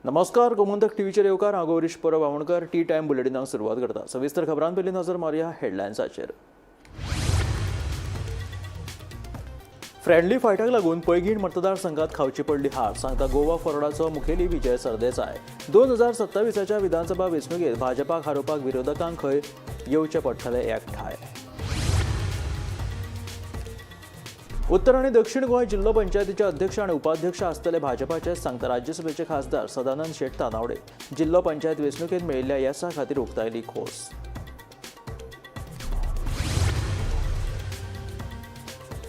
नमस्कार, गोमंतक टीव्हीचेर येवकार. हांव गौरीश परब आमोणकर. टी टायम बुलेटिनाक सुरवात करता. सविस्तर खबरां पयलीं नजर मारुया हेडलायन्साचेर. फ्रेंडली फायटाक लागून पैंगीण मतदारसंघात खावची पडली हार, सांगता गोवा फॉरवर्डाचो मुखेली विजय सरदेसाय. 2027च्या विधानसभा वेंचणुकेत भाजपाक हारोवपाक विरोधकांक खंय येवचें पडटलें एकठांय. उत्तर आनी दक्षिण गोंय जिल्लो पंचायतीचे अध्यक्ष आनी उपाध्यक्ष आसतले भाजपाचे, सांगता राज्यसभेचे खासदार सदानंद शेट तानावडे. जिल्लो पंचायत वेंचणुकेत मेळिल्ल्या येसा खातीर उक्तायली खोस.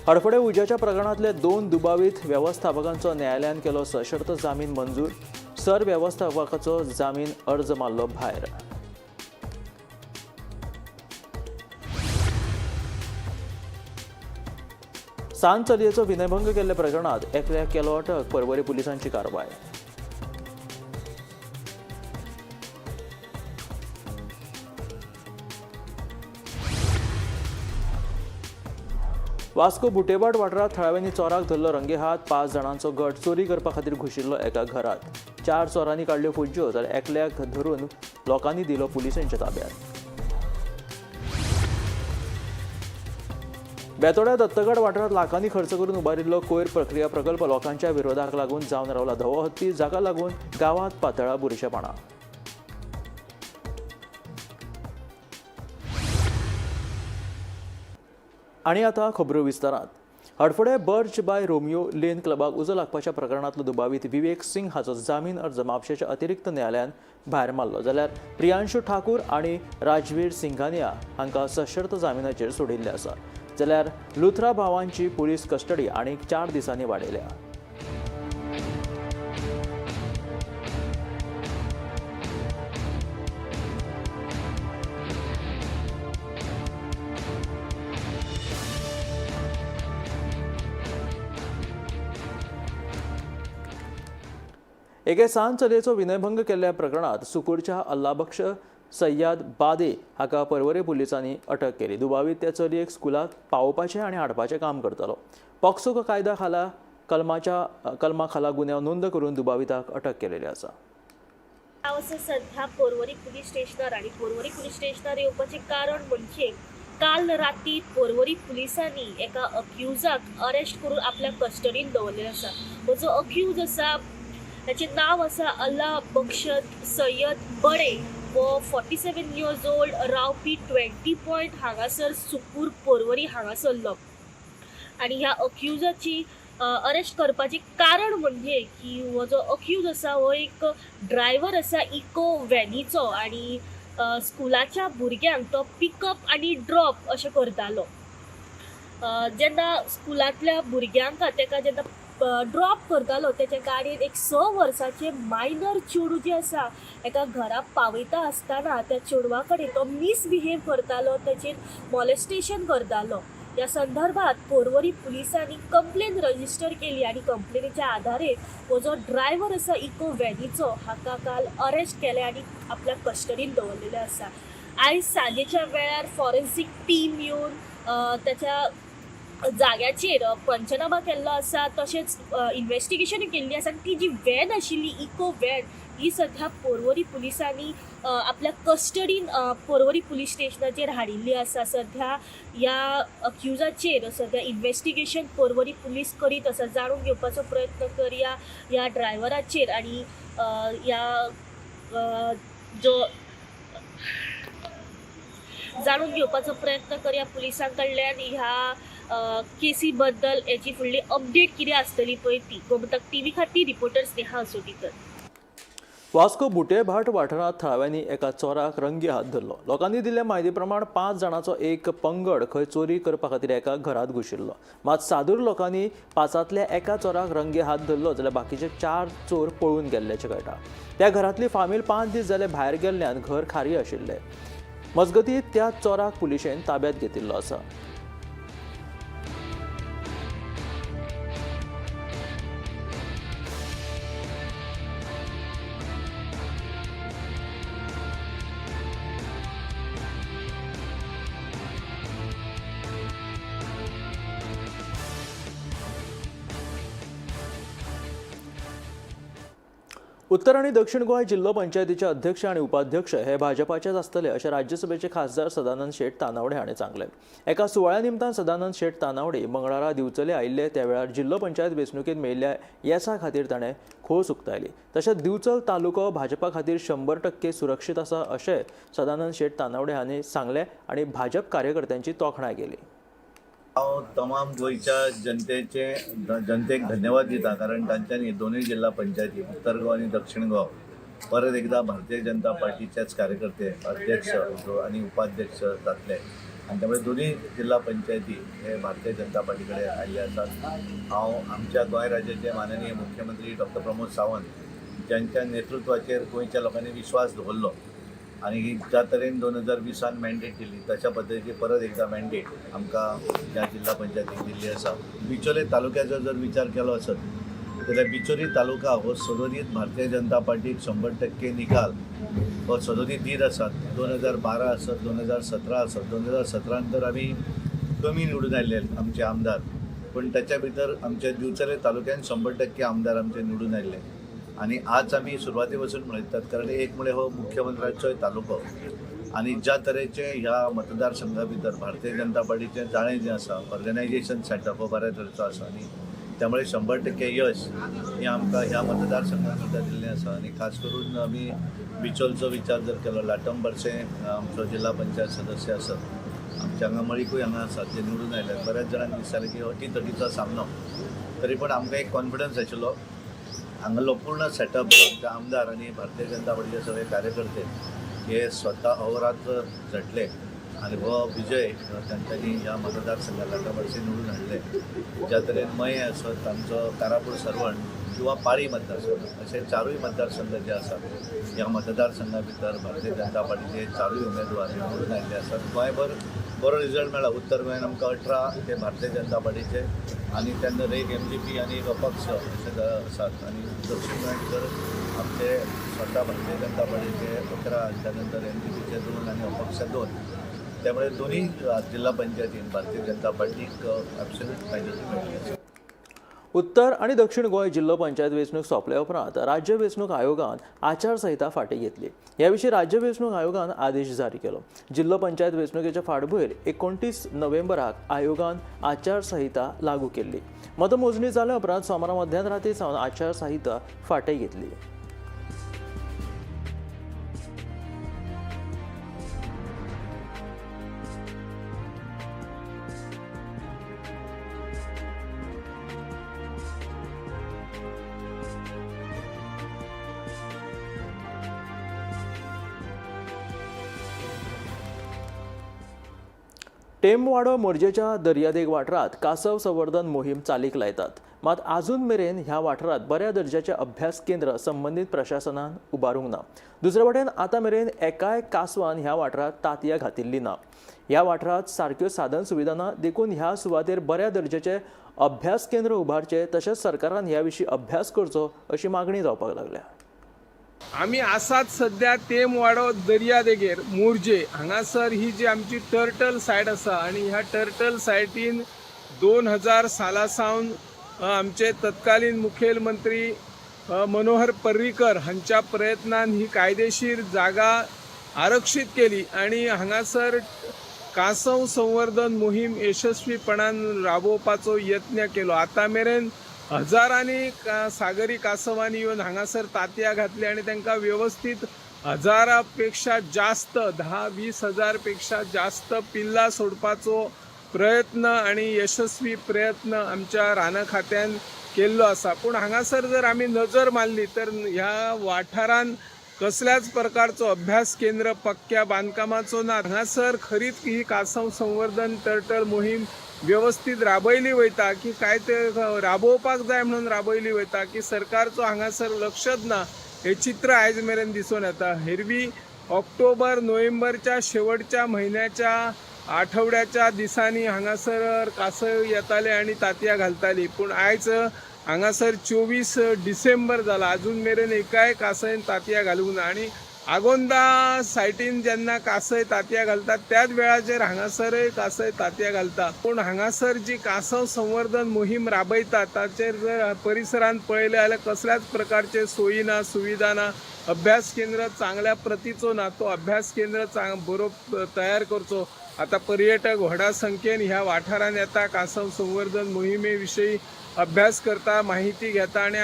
हडफडें उज्याच्या प्रकरणांतले 2 दुबावीत वेवस्थापकांचो न्यायालयान केलो सशर्त जामीन मंजूर. सर वेवस्थापकाचो जामीन अर्ज मारलो भायर. सान चलयेचो विनयभंग केल्ल्या प्रकरणात एकल्याक केलो अटक. पर्वरी पुलिसांची कारवाय. वास्को बुटेबाट वाठारांत थळाव्यांनी चोराक धरलो रंगेहात. 5 जाणांचो गट चोरी करपा खातीर घुशिल्लो एका घरात. 4 चोरांनी काडल्यो फुज्ज्यो, जाल्यार एकल्याक धरून लोकांनी दिलो पुलिसांच्या ताब्यात. बेतोड्या दत्तगड वाठारांत लाखांनी खर्च करून उबारिल्लो कोयर प्रक्रिया प्रकल्प लोकांच्या विरोधाक लागून जावन रावला धवो हत्ती, जाका लागून गांवांत पातळा बुरशेपणां. आनी आतां खबरो विस्तारात. Hadfade Birch by Romeo Lane क्लबाक उजो लागपाच्या प्रकरणांतलो दुबावीत विवेक सिंग हाचो जामीन अर्ज म्हापशेच्या अतिरिक्त न्यायालयान भायर मारलो, जाल्यार प्रियांशू ठाकूर आनी राजवीर सिंघानिया हांकां सशर्त जामिनाचेर सोडिल्ले आसा. जाल्यार लुथरा भावांची पुलीस कस्टडी आनीक 4 दिसांनी वाडयल्या. एके सान चलयेचो विनयभंग केल्ल्या प्रकरणात सुकूरच्या अल्लाबक्ष सय्याद बादे हाका पर्वरे पुलिसांनी अटक केली. दुबावीत त्या चलयेक स्कुलाक पावोवपाचें आनी हाडपाचें काम करतालो. पॉक्सो कायद्या खाला कलमा खाला गुन्यांव नोंद करून दुबाविताक अटक केलेली आसा. हांव आसा सध्या पर्वरी पुलीस स्टेशनार आनी पर्वरी पुलीस स्टेशनार येवपाचें कारण म्हणजे काल राती पर्वरी पुलिसांनी एका अक्युजाक अरेस्ट करून आपल्या कस्टडीन दवरलेलो आसा. हो जो अक्यूज आसा ताचें नांव आसा अल्ला बक्षत सय्यद बडे. हो 47 इयर्स ओल्ड रावपी 20 पॉयंट हांगासर सुकूर पर्वरी हांगासरलो. आनी ह्या अक्युजाची अरेस्ट करपाचें कारण म्हणजे की हो जो अक्यूज आसा हो एक ड्रायव्हर आसा इको व्हॅनीचो आनी स्कुलाच्या भुरग्यांक तो पिकअप आनी ड्रॉप अशें करतालो. जेन्ना स्कुलांतल्या भुरग्यांक ताका जेन्ना ड्रॉप करतालो तेच्या गाडयेन एक 6 वर्साचें मायनर चेडूं जें आसा एका घरा पावयता आसतना त्या चेडवा कडेन तो मिसबिहेव करतालो, तेचेर मॉलेस्टेशन करतालो. ह्या संदर्भात पर्वरी पुलिसांनी कंप्लेन रजिस्टर केली आनी कंप्लेनीच्या आधारे हो जो ड्रायव्हर आसा इको व्हॅनीचो हाका काल अरेस्ट केले आनी आपल्या कस्टडीन दवरलेले आसा. आयज सांजेच्या वेळार फॉरेन्सीक टीम येवन त्याच्या जाग्याचेर पंचनामा केल्लो आसा, तशेंच इन्वेस्टिगेशन केल्ली आसा. आनी ती जी व्हॅन आशिल्ली इको व्हॅन ही सध्या पर्वरी पुलिसांनी आपल्या कस्टडीन पर्वरी पुलीस स्टेशनाचेर हाडिल्ली आसा. सध्या ह्या अक्युजाचेर सध्या इन्वेस्टिगेशन पर्वरी पुलीस करीत आसा. जाणून घेवपाचो प्रयत्न करया ह्या ड्रायव्हराचेर आनी ह्या जो जाणून घेवपाचो प्रयत्न करया पुलिसां कडल्यान ह्या केसी बद्दल हेची फुडली अपडेट कितें आसतली पळय ती. गोमंतक टीव्ही खातीर रिपोर्टर स्नेहा असोटीकर. वास्को बुटेभाट वाठारांत थळाव्यांनी एका चोराक रंगे हात धरलो. लोकांनी दिल्ल्या म्हायती प्रमाण 5 जाणांचो एक पंगड खंय चोरी करपा खातीर एका घरांत घुशिल्लो. मात सादूर लोकांनी 5तांतल्या एका चोराक रंगे हात धरलो, जाल्यार बाकीचे 4 चोर पळून गेल्ल्याचें कळटा. त्या घरांतली फामील 5 दीस जाले भायर गेल्ल्यान घर खारी आशिल्लें. मजगतीं त्या चोराक पुलिशेन ताब्यांत घेतिल्लो आसा. उत्तर आनी दक्षिण गोंय जिल्लो पंचायतीचे अध्यक्ष आनी उपाध्यक्ष हे भाजपाचेच आसतले अशें राज्यसभेचे खासदार सदानंद शेट तानावडे हाणें सांगलें. एका सुवाळ्या निमतान सदानंद शेट तानावडे मंगळारा दिवचले आयिल्ले त्या वेळार जिल्लो पंचायत वेंचणुकेंत मेळिल्ल्या येसा खातीर ताणें खोस उक्तायली. तशेंच दिवचल तालुको भाजपा खातीर 100% सुरक्षीत आसा अशें सदानंद शेट तानावडे हांणी सांगलें आनी भाजप कार्यकर्त्यांची तोखणाय केली. हांव तमाम गोंयच्या जनतेचे जनतेक धन्यवाद दिता, कारण तांच्यांनी दोनूय जिल्हा पंचायती उत्तर गोवा आनी दक्षिण गोवा परत एकदा भारतीय जनता पार्टीचेच कार्यकर्ते अध्यक्ष आनी उपाध्यक्ष जातले आनी त्यामुळे दोनूय जिल्हा पंचायती हे भारतीय जनता पार्टी कडेन आयिल्ले आसात. हांव आमच्या गोंय राज्याचे माननीय मुख्यमंत्री डॉक्टर प्रमोद सावंत ज्यांच्या नेतृत्वाचेर गोंयच्या लोकांनी विश्वास दवरलो आनी ज्या तरेन 2020 मॅन्डेट दिली तशा पद्दतीची परत एकदा मॅन्डेट आमकां ह्या जिल्हा पंचायतीक दिल्ली आसा. बिचोले तालुक्याचो जर विचार केलो आसत जाल्यार बिचोली तालुका हो सदोदीत भारतीय जनता पार्टीक 100% निकाल हो सदोदीत दीत आसात. 2012 आसत, 2017 आसत, 2017 तर आमी कमी निवडून आयिल्ले आमचे आमदार, पूण ताच्या भितर आमच्या दिवचले तालुक्यान 100% आमदार आमचे निवडून आयिल्ले. आनी आज आमी सुरवाती पासून म्हणटात, कारण एक म्हळ्यार हो मुख्यमंत्र्याचोय तालुको आनी ज्या तरेचे ह्या मतदारसंघा भितर भारतीय जनता पार्टीचें जाळें जें आसा, ऑर्गनायजेशन सेटअप हो बऱ्या तरेचो आसा आनी त्यामुळे 100% यश हें आमकां ह्या मतदारसंघान सुद्दां दिल्लें आसा. आनी खास करून आमी बिचोलचो विचार जर केलो, लाटंबरचे आमचो जिल्हा पंचायत सदस्य आसत, आमच्या हांगा मळीकूय हांगा आसात जे निवडून आयले. बऱ्याच जाणांक दिसतालें की अटीतटीचो सामनो, तरी पण आमकां एक कॉन्फिडन्स आशिल्लो हांगालो पूर्ण सेटअप आमचे आमदार आनी भारतीय जनता पार्टीचे सगळे कार्यकर्ते हे स्वता अहोरात्र झटले आनी हो विजय तांच्यांनी ह्या मतदारसंघात लाटाबारसे निवडून हाडले. ज्या तरेन मयें आसत, आमचो कारापूर सर्वण किंवा पाळी मतदारसंघ असे चारूय मतदारसंघ जे आसात ह्या मतदारसंघा भितर भारतीय जनता पार्टीचे चारूय उमेदवार हे निवडून आयिल्ले आसात. गोंयभर बरो रिजल्ट मेळ्ळा. उत्तर गोंयान आमकां 18 हे भारतीय जनता पार्टीचे आनी त्यानंतर एक MGP आनी एक अपक्ष अशे आसात. आनी दक्षिण गोंया भितर आमचे स्वता भारतीय जनता पार्टीचे 11, त्यानंतर MGPचे 2 आनी अपक्ष 2, त्यामुळे दोन्ही जिल्हा पंचायतीन भारतीय जनता पार्टीक ॲब्सोल्यूट मेजॉरिटी मेळ्ळी आसा. उत्तर आनी दक्षिण गोंय जिल्लो पंचायत वेंचणूक सोंपल्या उपरांत राज्य वेंचणूक आयोगान आचारसंहिता फाटीं घेतली. ह्या विशीं राज्य वेंचणूक आयोगान आदेश जारी केलो. जिल्लो पंचायत वेंचणुकेच्या फाटभूंयेर 29 नोव्हेंबराक आयोगान आचारसंहिता लागू केल्ली. मतमोजणी जाल्या उपरांत सोमारा मध्यान राती सावन आचारसंहिता फाटीं घेतली. टेमवाडो मोरजेच्या दर्यादेग वाठारांत कासव संवर्धन मोहीम चालीक लायतात, मात आजून मेरेन ह्या वाठारांत बऱ्या दर्जाचें अभ्यास केंद्र संबंदीत प्रशासनान उबारूंक ना. दुसरे वटेन आतां मेरेन एकाय कासवान ह्या वाठारांत तांतयां घातिल्लीं ना. ह्या वाठारांत सारक्यो साधन सुविधा ना, देखून ह्या सुवातेर बऱ्या दर्जाचें अभ्यास केंद्र उबारचें तशेंच सरकारान ह्या विशीं अभ्यास करचो अशी मागणी जावपाक लागल्या. आमी आसात सद्या तेमवाडो दर्यादेगेर मोरजे हांगासर ही जी आमची टर्टल सायट आसा आनी ह्या टर्टल सायटीन 2000 साला सावन आमचे तत्कालीन मुखेलमंत्री मनोहर पर्रीकर हांच्या प्रयत्नान ही कायदेशीर जागा आरक्षीत केली आनी हांगासर कासव संवर्धन मोहीम यशस्वीपणान राबोवपाचो यत्न केलो. आतां मेरेन हजारांनी सागरी कासवांनी येवन हांगासर तांतयां घातली आनी तांकां वेवस्थीत हजारा पेक्षा जास्त 10-20 हजार पेक्षा जास्त पिल्लां सोडपाचो प्रयत्न आनी यशस्वी प्रयत्न आमच्या रान खात्यान केल्लो आसा. पूण हांगासर जर आमी नजर मारली तर ह्या वाठारान कसल्याच प्रकारचो अभ्यास केंद्र पक्क्या बांदकामाचो ना. हांगासर खरीच ही कासव संवर्धन टर्टल मोहीम वेवस्थीत राबयली वयता की काय ते राबोवपाक जाय म्हणून राबयली वयता की सरकारचो हांगासर लक्षच ना हे चित्र आयज मेरेन दिसून येता. हेरवी ऑक्टोबर नोव्हेंबरच्या शेवटच्या म्हयन्याच्या आठवड्याच्या दिसांनी हांगासर कासव येताले आनी तांतयां घालताली, पूण आयज हांगासर 24 डिसेंबर जाला, अजून मेरेन एकाय कासयन तांतयां घालूंक ना. आनी आगोंदा सायटीन जेन्ना कासय तांतयां घालतात त्याच वेळाचेर हांगासरय कासय तांतयां घालता. पूण हांगासर जी कासव संवर्धन मोहीम राबयता ताचेर जर परिसरांत पळयलें जाल्यार कसल्याच प्रकारचे सोयी ना, सुविधा ना, अभ्यास केंद्र चांगल्या प्रतीचो ना. तो अभ्यास केंद्र बरो तयार करचो. आतां पर्यटक व्हडा संख्येन ह्या वाठारांत येता, कासव संवर्धन मोहिमे विशयी अभ्यास करता, माहिती घेता आनी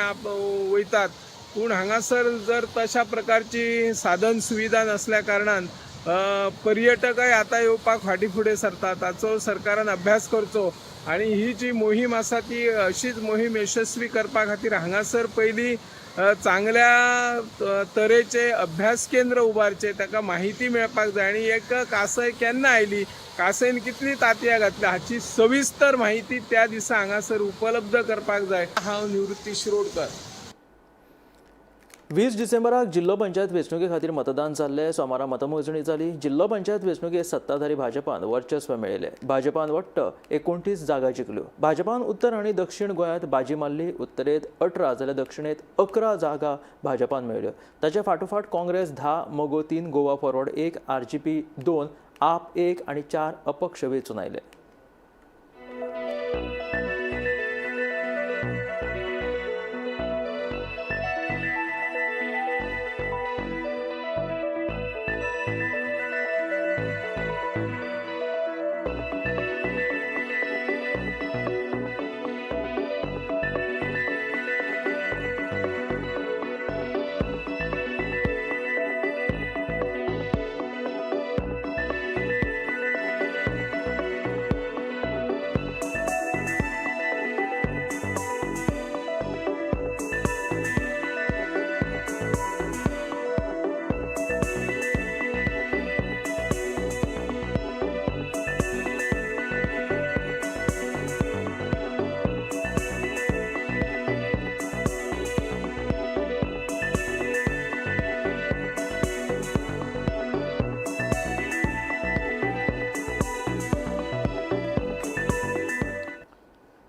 वयतात. पूण हांगासर जर तशा प्रकारची साधन सुविधा नासल्या कारणान पर्यटकय आतां येवपाक फाटीं फुडें सरता. ताचो सरकारान अभ्यास करचो आनी ही जी मोहीम आसा ती अशीच मोहीम यशस्वी करपा खातीर हांगासर पयलीं चांगल्या तरेचे अभ्यास केंद्र उबारचे, ताका माहिती मेळपाक जाय आनी एक कासय केन्ना आयली, कासयन कितली तांतयां घातली हाची सविस्तर माहिती त्या दिसा हांगासर उपलब्ध करपाक जाय. हांव निवृत्ती शिरोडकर. 20 डिसेंबराक जिल्लो पंचायत वेंचणुके खातीर मतदान जाल्लें. सोमारा मतमेजणी जाली. जिल्लो पंचायत वेंचणुकेत सत्ताधारी भाजपान वर्चस्व मेळयलें. भाजपान वट्ट 29 जागा जिखल्यो. भाजपान उत्तर आनी दक्षिण गोंयांत बाजी मारली. उत्तरेंत 18 जाल्यार दक्षिणेंत 11 जागा भाजपान मेळ्ळ्यो. ताचे फाटोफाट काँग्रेस 10, मगो 3, गोवा फॉरवर्ड 1, आरजीपी 2, आप 1 आनी 4 अपक्ष वेंचून आयले.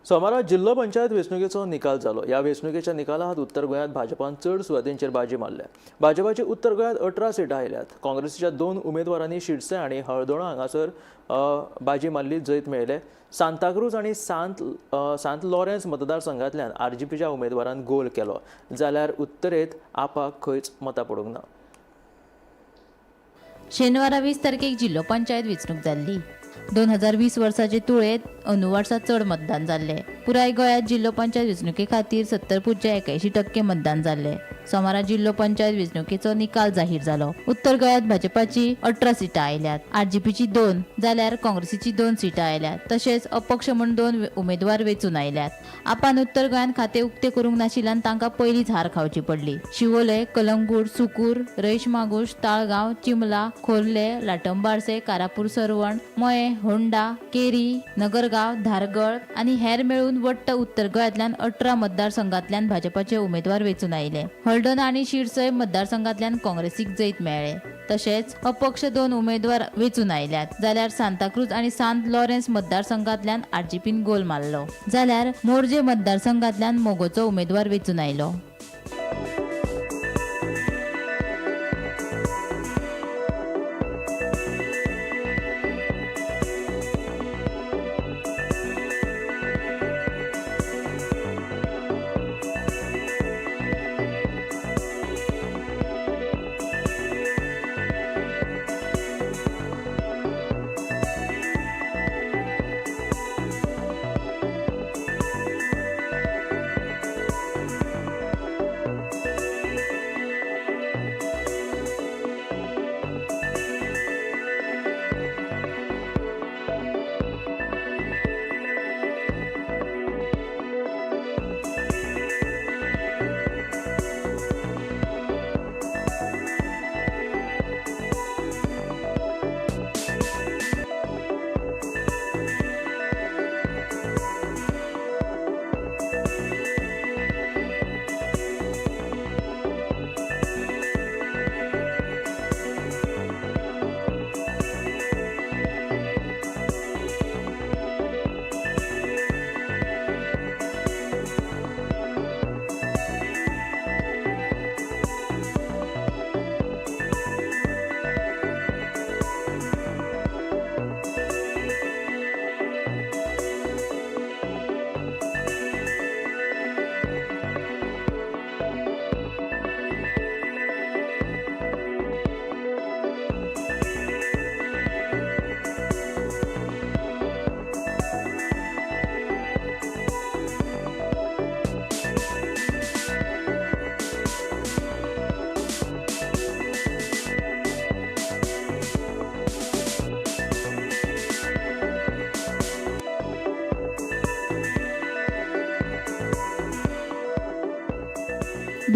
सोमारा जिल्लो पंचायत वेंचणुकेचो निकाल जालो. ह्या वेंचणुकेच्या निकालांत उत्तर गोंयांत भाजपान चड सुवातींचेर बाजी मारल्या. भाजपाची उत्तर गोंयांत 18 सिटां आयल्यात. काँग्रेसीच्या 2 उमेदवारांनी शिरसे आनी हळदोणा हांगासर बाजी मारली, जैत मेळयलें. सांताक्रूज आनी सांत लॉरेन्स मतदारसंघांतल्यान आरजीपीच्या उमेदवारान गोल केलो, जाल्यार उत्तरेंत आपाक खंयच मतां पडूंक ना. शेनवारा 20 तारखेक जिल्लो पंचायत वेंचणूक जाल्ली. 2020 वर्साचे तुळेंत अंदू वर्सा चड मतदान जाल्लें. पुराय गोंयांत जिल्लो पंचायत वेंचणुके खातीर 70.81% मतदान जाल्लें. सोमारा जिल्लो पंचायत वेंचणुकेचो निकाल जाहीर जालो. उत्तर गोंयांत भाजपाची 18 सिटां आयल्यात, आरजीपीची 2 जाल्यार काँग्रेसीची 2 सिटां आयल्यात. तशेंच अपक्ष म्हूण 2 उमेदवार वेंचून आयल्यात. आपान उत्तर गोंयांत खातें उक्तें करूंक नाशिल्ल्यान तांकां पयलींच हार खावची पडली. शिवोले, कलंगूट, सुकूर, रेश मागूश, ताळगांव, चिमला, खोर्ले, लाटंबारसे, कारापूर सरवण, मये, होंडा, केरी, नगरगांव, धारगळ आनी हेर मेळून वट्ट उत्तर गोंयांतल्यान 18 मतदारसंघांतल्यान भाजपाचे उमेदवार वेंचून आयले. हळदोणा आनी शिरसय मतदारसंघांतल्यान काँग्रेसीक जैत मेळ्ळें. तशेंच अपक्ष 2 उमेदवार वेंचून आयल्यात. जाल्यार सांताक्रूज आनी सांत लॉरेन्स मतदारसंघांतल्यान आरजीपीन गोल मारलो, जाल्यार मोरजे मतदारसंघांतल्यान मोगोचो उमेदवार वेंचून आयलो.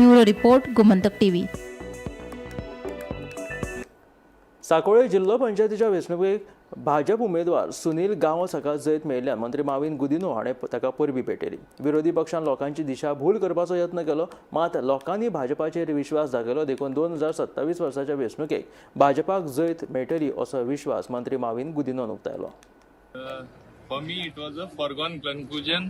Bureau report, Gomantak TV. Sancoale जिल्लो पंचायतीच्या वेंचणुकेक भाजप उमेदवार सुनील गांवस हाका जैत मेळिल्ल्यान मंत्री माविन गुदिन्हो हाणें ताका परबीं भेटयली. विरोधी पक्षान लोकांची दिशाभूल करपाचो यत्न केलो, मात लोकांनी भाजपाचेर विश्वास दाखयलो देखून 2027 वर्साच्या वेंचणुकेक भाजपाक जैत मेळटली असो विश्वास मंत्री माविन गुदिन्होन उक्तायलो. For me, it was a foregone conclusion.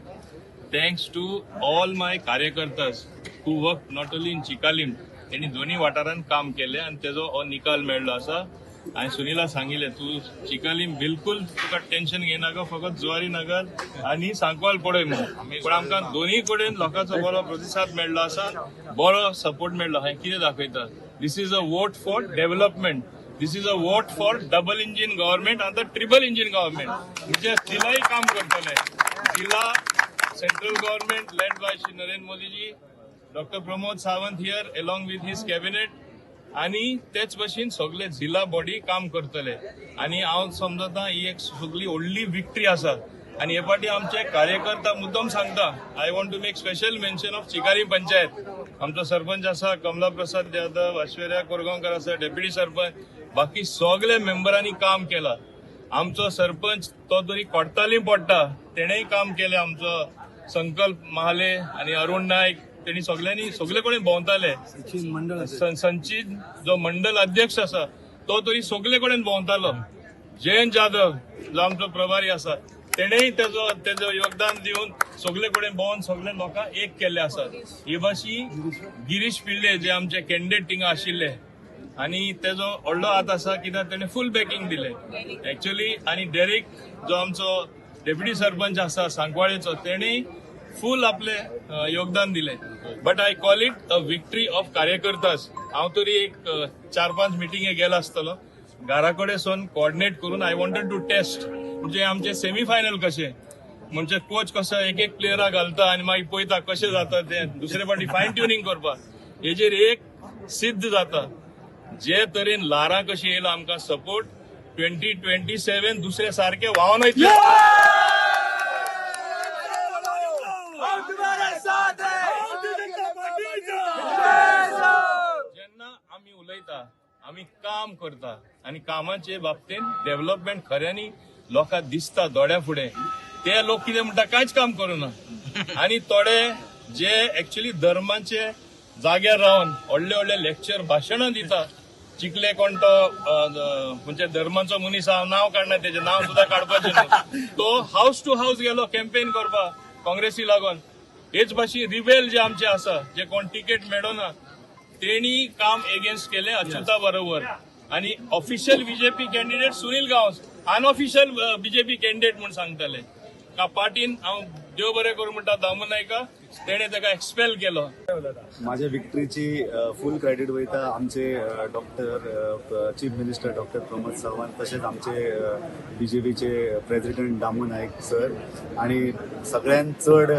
Thanks to all my कार्यकर्तास who worked not only in Chicalim, त्यांनी दोन्ही वाठारांत काम केले आणि तेजो हो निकाल मेळ्ळो आसा. हांवें सुनीला सांगिल्लें, तूं चिकालीम बिलकुल तुका टेन्शन घेयनाका, फकत जुवारी नगर आनी सांकवाल पळय म्हणून. पूण आमकां दोन्ही कडेन लोकांचो बरो प्रतिसाद मेळ्ळो आसा, बरो सपोर्ट मेळ्ळो. हांवें कितें दाखयता, this is a vote for development. This is a vote for double engine government, आतां ट्रिपल इंजीन गव्हर्नमेंट. म्हणजे जिलाय काम करतले, जिल्हा central government led by Shri Narendra Modiji, Doctor Pramod Sawant here along with his cabinet, आनी तेच भशेन सगळे जिल्हा बॉडी काम करतले. आनी हांव समजता ही एक सगळी व्हडली विक्ट्री आसा. आनी हे फावटी आमचे कार्यकर्ता मुद्दम सांगता, I want to make special mention of Chicalim panchayat. आमचो सरपंच आसा कमला प्रसाद यादव, ऐश्वर्या कोरगांवकर आसा डेप्युटी सरपंच, बाकी सगळे मेंबरांनी काम केला. आमचो सरपंच तो तरी कोडताली पडटा, तेणेय काम केलें. आमचो संकल्प महाले आनी अरुण नायक, तेणी सगळ्यांनी सगळे कडेन भोंवताले. संचीत जो मंडल अध्यक्ष आसा तो तरी सगळे कडेन भोंवतालो. जयंत जाधव जो आमचो प्रभारी आसा, तेणेय तेजो तेजो योगदान दिवन सगळे कडेन भोंवन सगळे लोकांक एक केल्ले आसात. हे भाशी गिरीश पिल्ले जे आमचे कॅन्डिडेट थिंगा आशिल्ले आनी तेजो व्हडलो हात आसा, कित्याक तेणे फूल बॅकिंग दिलें एक्च्युअली. आनी डेरिक जो आमचो डेप्युटी सरपंच आसा सांकवाळेचो, तेणी फूल आपले योगदान दिलें. But I call it a victory of कार्यकर्तास. हांव तरी एक 4-5 मिटिंगे गेला आसतलो, घरा कडेन सून कोऑर्डिनेट करून. I wanted to taste म्हणजे आमचे सेमी फायनल कशें, म्हणजे कोच कसो एक एक प्लेयराक घालता आनी मागीर पळयता कशें जाता तें, दुसरे फावटी फायन ट्युनिंग करपाक. हेजेर एक सिद्ध जाता, जे तरेन ल्हारां कशी येयला आमकां सपोर्ट, 2027 दुसरे सारखे व्हांवन वयतले. जेन्ना आमी उलयता, आमी काम करता आनी कामाचे बाबतींत डेव्हलपमेंट खऱ्यांनी लोकांक दिसता दोळ्या फुडें, ते लोक कितें म्हणटा, कांयच काम करूना. आनी थोडे जे एक्च्युअली धर्माचे जाग्यार रावन व्हडले व्हडले लेक्चर भाशणां दिता, चिखले कोण तो म्हणजे धर्माचो मनीस, हांव नांव काडना, तेजें नांव सुद्दां काडपाचें न्हू, तो हावस टू हावस गेलो कॅम्पेन करपाक काँग्रेसी लागून. हेच भाशेन रिबेल जे आमचे आसा, जे कोण तिकेट मेळना, तेणी काम एगेन्स्ट केले अच्युता बरोबर. आणि official BJP candidate Sunil Gawas unofficial BJP candidate म्हूण सांगताले का पार्टीन. हांव देव बरें करूं म्हणटा दामू नायका, तेणे ताका एक्सपेल केलो. माझ्या विक्ट्रीची फूल क्रेडिट वयता आमचे doctor chief minister doctor Pramod Sawant, तशेंच आमचे बीजेपीचे प्रेसिडेंट दामू नायक सर, आणि सगळ्यात चड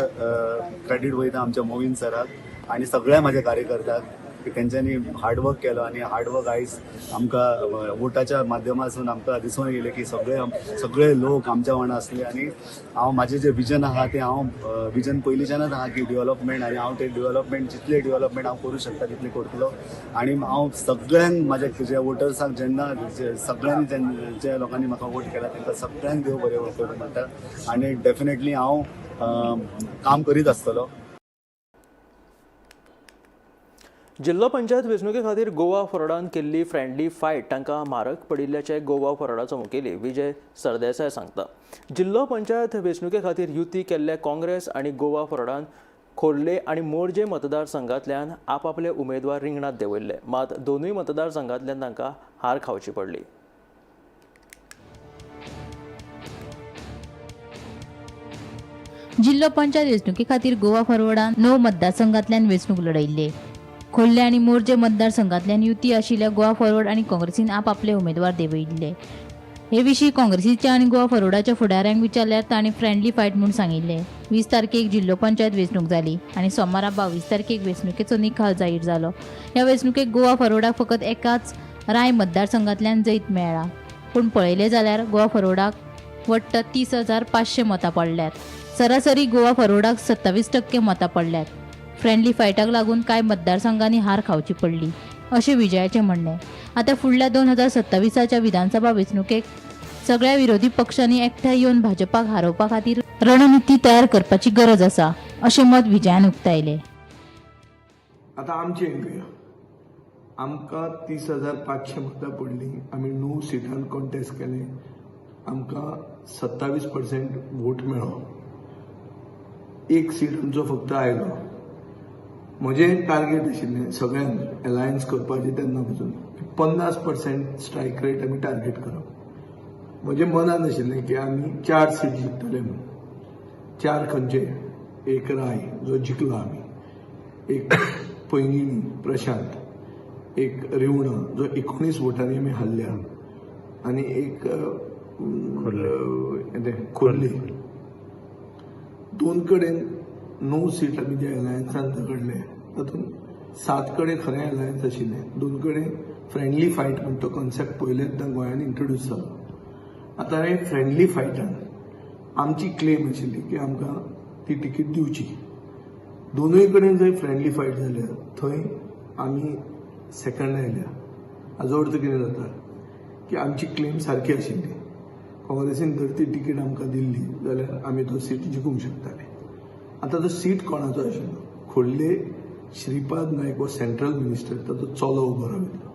क्रेडिट वयता आमच्या मोविन सराक आणि सगळ्या माझ्या कार्यकर्त्याक की तेंच्यांनी हार्डवर्क केलो. आनी हार्डवर्क आयज आमकां वोटाच्या माध्यमासून आमकां दिसून येयलें की सगळे सगळे लोक आमच्या वांगडा आसले. आनी हांव म्हाजें जें विजन आहा तें हांव विजन पयलींच्यानच आहा की डेव्हलपमेंट, आनी हांव तें डेव्हलपमेंट जितलें डेव्हलपमेंट हांव करूं शकता तितलें करतलो. आनी हांव सगळ्यांक म्हाज्या जे वोटर्सांक जेन्ना जे सगळ्यांनी ज्या लोकांनी म्हाका वोट केला तांकां सगळ्यांक देव बरें करूं म्हणटा. आनी डेफिनेटली हांव काम करीत आसतलो. जिल्लो पंचायत वेंचणुके खातीर गोवा फॉरवर्डान केल्ली फ्रेंडली फायट तांकां म्हारग पडिल्ल्याचें गोवा फॉरवर्डाचो मुखेली विजय सरदेसाय सांगता. जिल्लो पंचायत वेंचणुके खातीर युती केल्ले काँग्रेस आनी गोवा फॉरवर्डान खोर्ले आनी मोरजे मतदारसंघांतल्यान आपापले उमेदवार रिंगणात देंवयल्ले, मात दोनूय मतदारसंघांतल्यान तांकां हार खावची पडली. जिल्लो पंचायत वेंचणुके खातीर गोवा फॉरवर्डान 9 मतदारसंघांतल्यान वेंचणूक लढयल्ली. खोर्ले आनी मोरजे मतदारसंघांतल्यान युती आशिल्ल्या गोवा फॉरवर्ड आनी काँग्रेसीन आपापले उमेदवार देंवयिल्ले. हे विशीं काँग्रेसीच्या आनी गोवा फॉरवर्डाच्या फुडाऱ्यांक विचारल्यार तांणी फ्रेंडली फायट म्हूण सांगिल्लें. 20 तारखेक जिल्लो पंचायत वेंचणूक जाली आनी सोमारा 22 तारखेक वेंचणुकेचो निकाल जाहीर जालो. ह्या वेंचणुकेक गोवा फॉरवर्डाक फकत एकाच राय मतदारसंघांतल्यान जैत मेळ्ळां, पूण पळयलें जाल्यार गोवा फॉरवर्डाक वट्ट 30,500 मतां पडल्यात. सरासरी गोवा फॉरवर्डाक 27% मतां पडल्यात. फ्रेंडली फायटाक लागून कांय मतदारसंघांनी हार खावची पडली अशें विजयाचें म्हणणें. आतां फुडल्या 2027च्या विधानसभा वेंचणुकेक सगळ्या विरोधी पक्षांनी एकठांय येवन भाजपाक हारोवपा खातीर रणनिती तयार करपाची गरज आसा अशें मत विजयान उक्तायलें. आतां आमची घेवया, आमकां 30,500 मतां पडलीं, आमी 9 सिटान कॉन्टेस्ट केलें, आमकां 27% वोट मेळ्ळो, एक सीट आमचो फक्त आयलो. म्हजें टार्गेट आशिल्लें सगळ्यांक एलायन्स करपाचें तेन्ना पसून 50% स्ट्रायक रेट आमी टार्गेट करप. म्हजें मनान आशिल्लें की आमी 4 सीट जिखतले म्हणून. 4 खंयचे, एक राय जो जिखलो आमी, एक पैंगिणी प्रशांत, एक रिवणा जो 19 वोटांनी आमी हारल्या, आनी एक खोर्ले. 2 कडेन 9 सीट आमी जे एलायन्सान झगडले तातूंत 7 कडेन खरें एलायन्स आशिल्लें, 2 कडेन फ्रेंडली फायट म्हण तो कॉन्सेप्ट पयलेंच गोंयांत इंट्रोड्यूस जालो. आतां हे फ्रेंडली फायटान आमची क्लेम आशिल्ली की आमकां ती तिकीट दिवची. दोनूय कडेन जंय फ्रेंडली फायट जाल्या थंय आमी सेकंड आयल्या. हाजो अर्थ कितें जाता की आमची क्लेम सारकी आशिल्ली. काँग्रेसीन जर ती तिकीट आमकां दिल्ली जाल्यार आमी तो सीट जिखूंक शकताले. आतां तो सीट कोणाचो आशिल्लो, खोर्ले श्रीपाद नायक हो सेंट्रल मिनिस्टर, ताचो चलो उबो राविल्लो.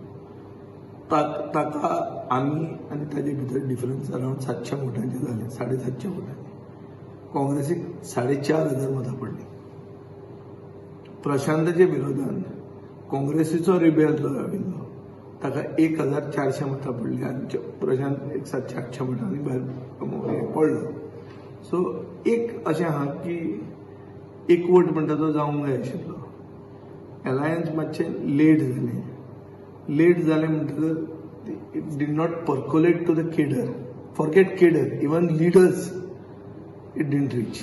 ताका आमी आनी ताजे भितर डिफरन्स अरावंड 700 वोटांचे जाले, 750 वोटांचे. काँग्रेसीक 4,500 मतां पडलीं. प्रशांताच्या विरोधान काँग्रेसीचो रिबेल जो राविल्लो ताका 1,400 मतां पडलीं आनी प्रशांत एक 700-800 मतांनी भायर पडलो. सो एक अशें आहा की एकवट म्हणटा तो जावंक जाय आशिल्लो. एलायन्स मातशें लेट जालें. लेट जालें म्हणटकच it did not percolate to the cadre, forget cadre, even leaders it didn't reach.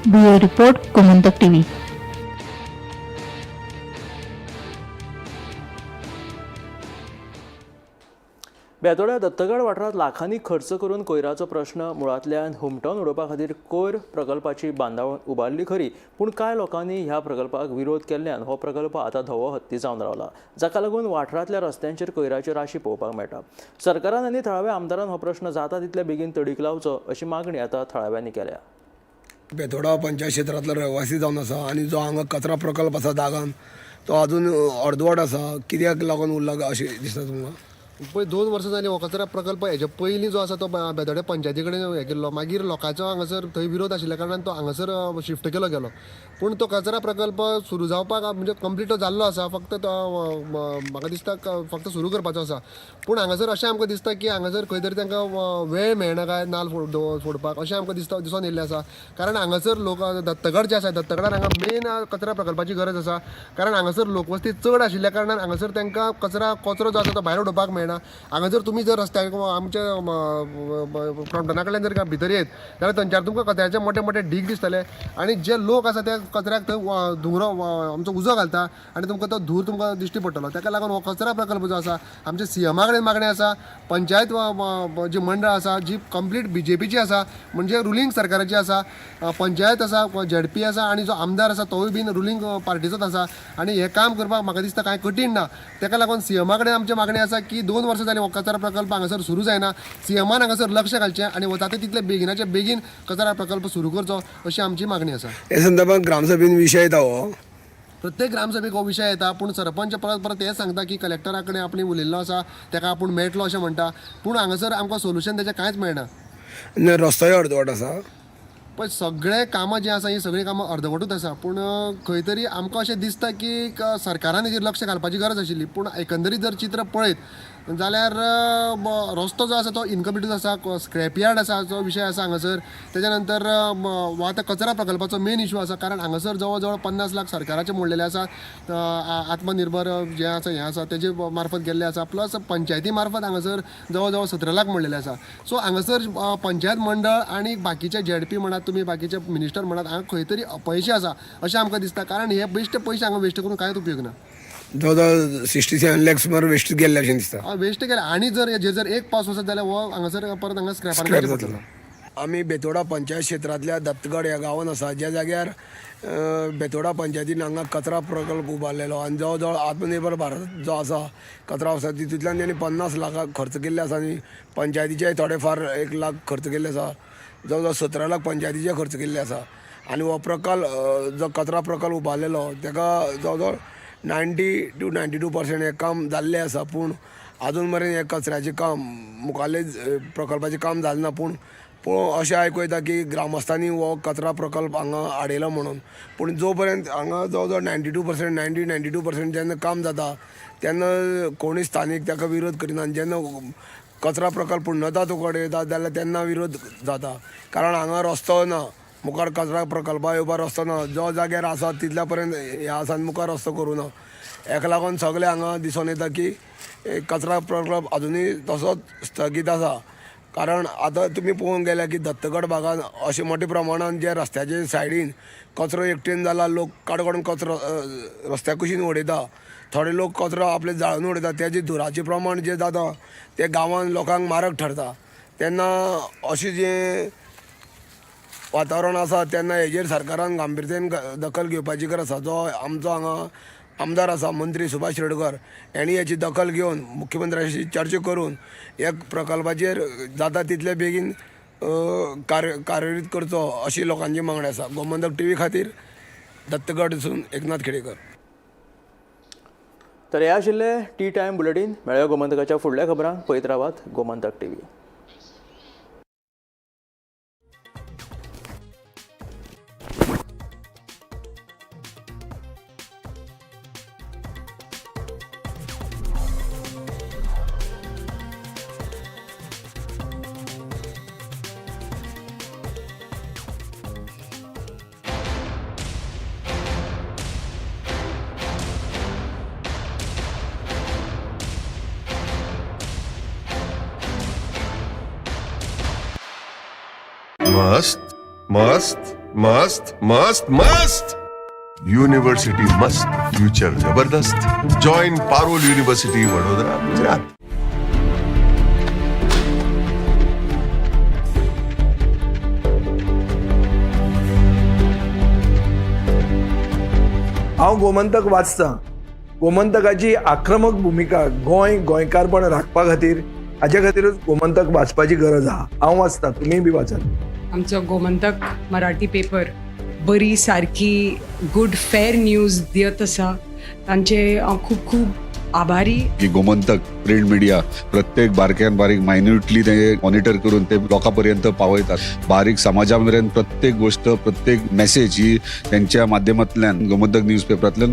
Bureau report, Gomantak TV. Betora Dattagad वाठारांत लाखांनी खर्च करून कोयराचो प्रश्न मुळांतल्यान हुमटोवन उडोवपा खातीर कोयर प्रकल्पाची बांदावळ उबारली खरी, पूण कांय लोकांनी ह्या प्रकल्पाक विरोध केल्ल्यान हो प्रकल्प आतां धवो हत्ती जावन रावला, जाका लागून वाठारांतल्या रस्त्यांचेर कोयराच्यो राशी पळोवपाक मेळटा. सरकारान आनी थळाव्या आमदारान हो प्रश्न जाता तितले बेगीन तडीक लावचो अशी मागणी आतां थळाव्यांनी केल्या. बेतोडा पंचायत क्षेत्रांतलो रहिवासी जावन आसा आनी जो हांगा कचरा प्रकल्प आसा दागान तो अजून अर्दवट आसा, कित्याक लागून उरला अशें दिसता तुमकां? पळय 2 वर्सां जालीं हो कचरा प्रकल्प हेजे पयलीं जो आसा तो बेतोड्या पंचायती कडेन हें केल्लो, मागीर लोकांचो हांगासर थंय विरोध आशिल्ल्या कारणान तो हांगासर शिफ्ट केलो गेलो. पूण तो कचरा प्रकल्प सुरू जावपाक म्हणजे कंप्लीट जाल्लो आसा, फक्त तो म्हाका दिसता फक्त सुरू करपाचो आसा. पूण हांगासर अशें आमकां दिसता की हांगासर खंय तरी तांकां वेळ मेळना काय नाल फोडपाक अशें आमकां दिसता, दिसून येयल्लें आसा. कारण हांगासर लोक दत्तगड जे आसा, दत्तगडार हांगा मेन कचरा प्रकल्पाची गरज आसा. कारण हांगासर लोकवस्ती चड आशिल्ल्या कारणान हांगासर तांकां कचरो जो आसा तो भायर उडोवपाक मेळना. हांगा जर तुमी जर रस्त्यार आमच्या क्रॉम्पटना कडल्यान जर भितर येत जाल्यार थंयच्यार तुमकां कचऱ्याचे मोठे मोठे ढीग दिसतले आनी जे लोक आसा त्या कचऱ्याक थंय धुंवरो आमचो उजो घालता आनी तुमकां तो धूर तुमकां दिश्टी पडटलो. ताका लागून हो कचरा प्रकल्प जो आसा आमच्या सीएमा कडेन मागणें आसा, पंचायत जी मंडळ आसा जी कंप्लीट बीजेपीची आसा म्हणजे रुलींग सरकाराची आसा, पंचायत आसा, झेडपी आसा आनी जो आमदार आसा तोवूय बीन रुलींग पार्टीचोच आसा आनी हें काम करपाक म्हाका दिसता कांय कठीण ना. ताका लागून सीएमा कडेन आमचें मागणें आसा की 2 वर्सां जालीं हो कचरा प्रकल्प हांगासर सुरू जायना, सीएमान हांगासर लक्ष घालचें आनी जाता तितले बेगिनाचे बेगीन कचरा प्रकल्प सुरू करचो अशी आमची मागणी आसा. हे संदर्भात ग्रामसभेन विशय येता हो? प्रत्येक ग्रामसभेक हो विशय येता, पूण सरपंच परत परत हें सांगता की कलेक्टरा कडेन आपणे उलयल्लो आसा, ताका आपूण मेळटलो अशें म्हणटा, पूण हांगासर आमकां सोल्युशन तेजें कांयच मेळना. रस्तोय अर्दवट आसा. पळय सगळे कामां जीं आसा हीं सगळीं कामां अर्दवटूच आसा, पूण खंय तरी आमकां अशें दिसता की सरकारान हेजेर लक्ष घालपाची गरज आशिल्ली. पूण एकंदरीत जर चित्र पळयत जाल्यार रस्तो जो आसा तो इनकम्प्लीटूच आसा, स्क्रॅप यार्ड आसा जो विशय आसा हांगासर, तेच्या नंतर हो आतां कचरा प्रकल्पाचो मेन इशू आसा. कारण हांगासर जवळ जवळ 50 लाख सरकाराचे मोडलेले आसा, आत्मनिर्भर जें आसा हें आसा तेजे मार्फत गेल्ले आसा, प्लस पंचायती मार्फत हांगासर जवळ जवळ 17 लाख मोडलेले आसा. सो हांगासर पंचायत मंडळ आनी बाकीचे झेडपी म्हणात तुमी, बाकीचे मिनिस्टर म्हणात, हांगा खंय तरी अपयशी आसा अशें आमकां दिसता. कारण हे बेश्टे पयशे हांगा वेस्ट करून कांयच उपयोग ना. जवळ जवळ 67 लॅक्स सुमार वेस्ट गेल्ले अशें दिसता. हय, वेस्ट केले आनी जर हेजेर जर एक पावस वचत जाल्यार हो हांगासर परत हांगा स्क्रॅपान स्क्रॅप जातलो. आमी बेतोडा पंचायत क्षेत्रांतल्या दत्तगड ह्या गांवांत आसा, ज्या जाग्यार बेतोडा पंचायतीन हांगा कचरा प्रकल्प उबारलेलो आनी जवळ जवळ आत्मनिर्भर भारत जो आसा कचरा आसा तितूंतल्यान तेणी 50 लाखां खर्च केल्ले आसा आनी पंचायतीचे थोडे फार 1 लाख खर्च केल्ले आसा. जवळ जवळ 17 लाख पंचायतीचे खर्च केल्ले आसा आनी हो प्रकल्प जो कचरा प्रकल्प उबारलेलो तेका जवळ जवळ 90 to 92% हें काम जाल्लें आसा. पूण आजून मेरेन हें कचऱ्याचें काम मुखाल्ले प्रकल्पाचें काम जालें ना. पूण पळोवंक अशें आयकूं येता की ग्रामस्थांनी हो कचरा प्रकल्प हांगा हाडयलो म्हणून. पूण जो पर्यंत हांगा जवळ जवळ 92% 90 92% जेन्ना काम जाता तेन्ना कोणूय स्थानीक ताका विरोध करिना आनी जेन्ना कचरा प्रकल्प पूर्णता कडेन येता जाल्यार तेन्ना विरोध जाता. कारण हांगा रस्तो ना, मुखार कचरा प्रकल्पा येवपाक रस्तो ना. जो जाग्यार आसा तितल्या पर्यंत हे आसा आनी मुखार रस्तो करूं ना. हेका लागून सगळे हांगा दिसून येता की कचरा प्रकल्प अजुनूय तसोच स्थगीत आसा. कारण आतां तुमी पळोवंक गेल्यार की दत्तगड भागान अशें मोठ्या प्रमाणान जे रस्त्याचे सायडीन कचरो एकटेन जाला, लोक काड काडून कचरो रस्त्या कुशीन उडयता, थोडे लोक कचरो आपले जाळून उडयता. तेजें धुराचें प्रमाण जें जाता तें गांवान लोकांक मारक ठरता. तेन्ना अशें जें वातावरण आसा तेन्ना हेजेर सरकारान गांभिर्यतेन दखल घेवपाची गरज आसा. जो आमचो हांगा आमदार आसा मंत्री सुभाष शिरोडकर हेणी हेची दखल घेवन मुख्यमंत्र्याशी चर्चा करून ह्या प्रकल्पाचेर जाता तितले बेगीन कार्यरीत करचो अशी लोकांची मागणी आसा. गोमंतक टीव्ही खातीर दत्तगडसून एकनाथ खेडेकर. तर हे आशिल्ले टी टायम बुलेटीन. मेळया गोमंतकाच्या फुडल्या खबरांक. पळयत रावात गोमंतक टीव्ही. मस्त मस्त मस्त मस्त मस्त यूनिवर्सिटी मस्त, फ्यूचर जबरदस्त. Join Parul university, Vadodara, Gujarat. हांव गोमंतक वाचतां. गोमंतकाची आक्रमक भुमिका गोंय गोंयकारपण राखपा खातीर, हाजे खातीरूच गोमंतक वाचपाची गरज आहा. हांव वाचतां, तुमीय बी वाचात. आमचो गोमंतक मराठी पेपर बरी सारकी गुड फेर न्यूज दियत आसा, तांचे हांव खूब खूब आभारी. की गोमंतक प्रिंट मिडिया प्रत्येक बारक्यान बारीक मायन्युटली ते मॉनिटर करून ते लोकां पर्यंत पावयतात. बारीक समाजा मेरेन प्रत्येक गोष्ट, प्रत्येक मेसेज ही त्यांच्या माध्यमांतल्यान गोमंतक न्यूज पेपरांतल्यान